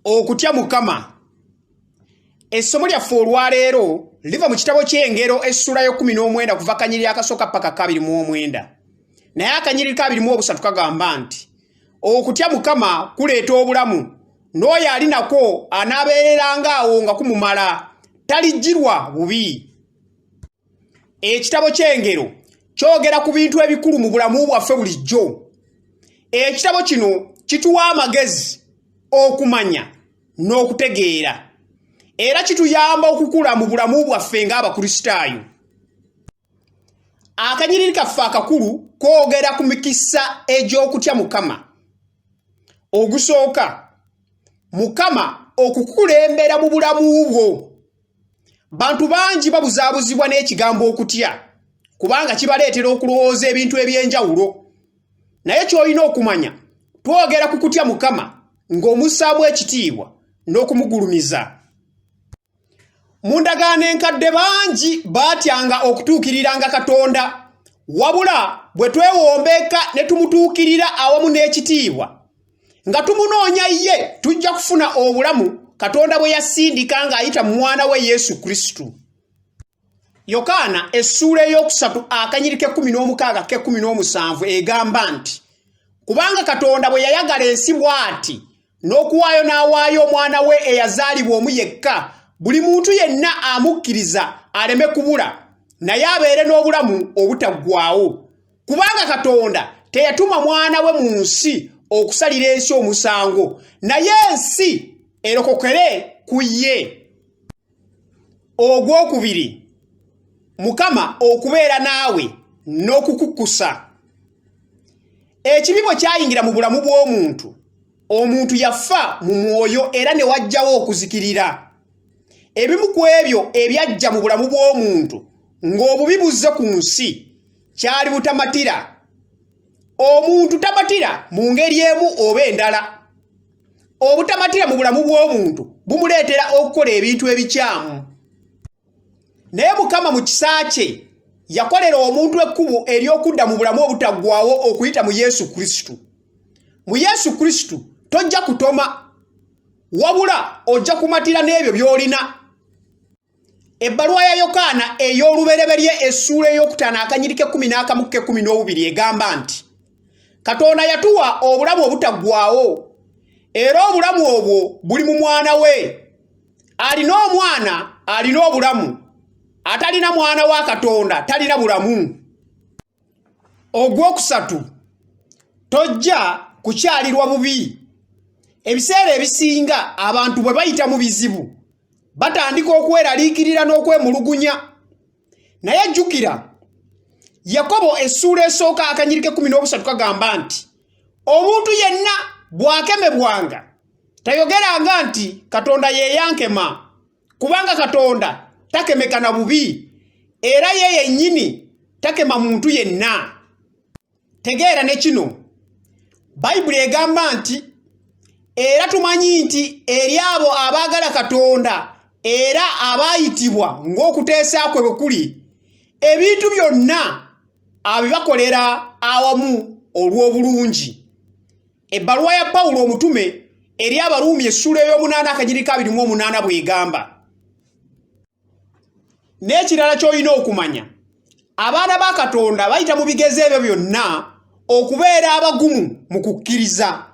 Okutya Mukama. Essomo lyaffe olwaleero liva mu kitabo ky'Engero essuula y'ekkumi n'omwenda kuva kanyiriri akasooka paka kabiri mu omwenda. Naye akanyiriri kabiri mu obusatu kagamba nti, Okutya Mukama kuleeta obulamu, n'oyo ali nakwo anaabeereranga awo nga kumumala, talijjirwa bubi. Ekitabo ky'Engero kyogera ku bintu ebikulu mu bulamu bwaffe bulijjo. Ekitabo kino kituwa amagezi, okumanya n'okutegeera, era kituyamba okukula mu bulamu bwaffe ng'Abakristaayo. Akanyiriri kaffe akakulu koogera ku mikisa egy'okutya Mukama. Ogusooka, Mukama okukukulembera mu bulamu bwo. Bantu bangi babuzaabuzibwa n'ekigambo okutya kubanga kibaleetera okulowooza ebintu eby'enjawulo. Naye ky'olina okumanya, twogera ku kutya Mukama ng'omussaamu ekitiibwa n'okumugulumiza. Mu ndagaano enkadde bangi baatyanga okutuukiriranga Katonda, wabula bwe twewombeeka ne tumutuukirira awamu n'ekitiibwa nga tumunoonya ye, tujja kufuna obulamu Katonda bwe yasindika ng'ayita mu mwana we Yesu Kristo. Yokaana essuula ey'okusatu akanyiri k'ekkumi n'omukaaga k'ekkumi n'omusanvu egamba nti, Kubanga Katonda bwe yayagala ensi bw'ati, n'okuwaayo n'awaayo omwana we eyazaalibwa omu yekka, buli muntu yenna amukkiriza aleme kubula, naye abeere n'obulamu obutaggwaawo. Kubanga Katonda teyatuma mwana we mu nsi okusalira ensi omusango, naye ensi erokokere ku ye. Ogwokubiri, Mukama okubeera naawe n'okukukkusa. Ekibi bwe kyayingira mu bulamu bw'omuntu, omuntu yafa mu mwoyo era ne wajjawo okuzikirira. Ebimu ku ebyo ebyajja mu bulamu bw'omuntu ng'obubi buzze ku nsi kyali butamatira. Omuntu tamatira mu ngeri emu oba endala. Obutamatira mu bulamu bw'omuntu bumuleetera okukola ebintu ebikyamu. Naye Mukama mu kisa kye yakolera omuntu ekkubo ery'okudda mu bulamu obutaggwaawo okuyita mu Yesu Kristo. Mu Yesu Kristo tojja kutoma, wabula ojja kumatira n'ebyo by'olina. Ebbaluwa ya Yokaana ey'olubereberye essuula ey'okutaano akanyiri k'ekkumi n'akamu k'ekkumi n'obubiri egamba nti, Katonda yatuwa obulamu obutaggwaawo, era obulamu obwo buli mu mwana we. Alina omwana alina obulamu, atalina mwana wa Katonda talina bulamu. Ogwokusatu, tojja kukyalirwa bubi. Ebiseera ebisinga abantu bwe bayita mu bizibu batandika okweraliikirira n'okwemulugunya. Naye jjukira, Yakobo essuula esooka akanyiri k'ekkumi n'obusatu kagamba nti, omuntu yenna bw'akemebwanga tayogeranga nti Katonda ye yankema, kubanga Katonda takemeka na bubi, era ye yennyini takema muntu yenna. Tegeera ne kino, Bayibuli egamba nti, era tumanyi nti eri abo abaagala Katonda era abaayitibwa ng'okuteesa kwe bwe kuli, ebintu byonna abibakolera awamu olw'obulungi. Ebbaluwa ya Pawulo omutume eri Abaruumi essuula ey'omunaana akanyiriri ka abiri mu omunaana bw'egamba. N'ekirala ky'olina okumanya, abaana ba Katonda bayita mu bigezo ebyo byonna okubeera abagumu mu kukkiriza.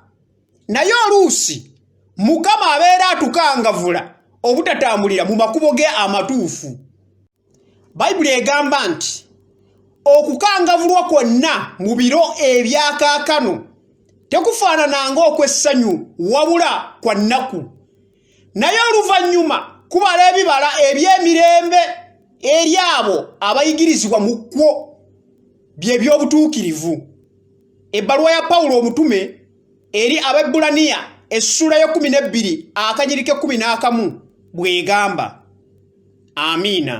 Naye oluusi Mukama abeera atukangavula obutatambulira mu makubo ge amatuufu. Bayibuli egamba nti okukangavulwa kwonna mu biro ebya kaakano tekufaanana ng'okw'essanyu wabula kwa nnaku. Naye oluvannyuma kubala ebibala eby'emirembe eri abo abayigirizibwa mu kwo, bye by'obutuukirivu. Ebbaluwa ya Pawulo omutume eri Abaebbulaniya essuula y'ekkumi n'ebbiri akanyiri k'ekkumi n'akamu bw'egamba. Amiina.